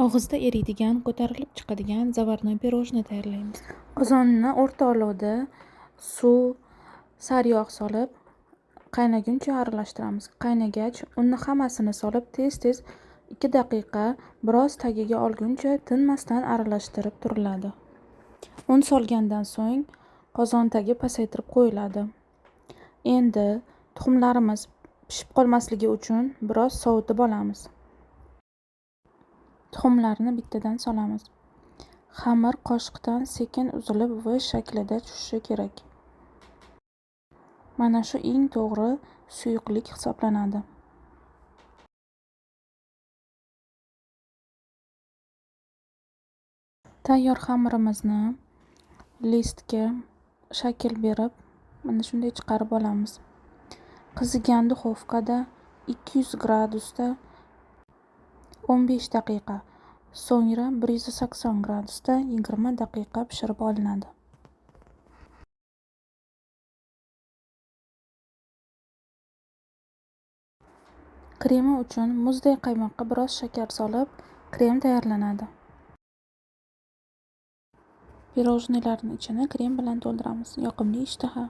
Og'izda eriydigan, ko'tarilib chiqadigan заварной пирожное tayyorlaymiz. Qozonni o'rta olovda suv, sariyog' solib, qaynaguncha aralashtiramiz. Qaynagach, unni hammasini solib, tez-tez 2 daqiqa biroz tagiga olguncha tinmasdan aralashtirib turiladi. Un solgandan so'ng qozon tagi pasaytirib qo'yiladi. Endi tuxumlarimiz pishib qolmasligi uchun biroz sovutib olamiz. Tuxumlarni bittadan solamiz. Xamir qoshiqdan sekin uzilib V shaklida tushishi kerak. Mana shu eng to'g'ri suyuqlik hisoblanadi. Tayyor xamirimizni listga shakl berib, mana shunday chiqarib olamiz. Qizigan duxovkada 200 gradusda 15 daqiqa, so'ngra 180 gradusda 20 daqiqa pishirib olinadi. Kremi uchun muzday qaymoqqa biroz shakar solib, krem tayyorlanadi. Pirojnolarning ichini krem bilan to'ldiramiz. Yoqimli ishtaha.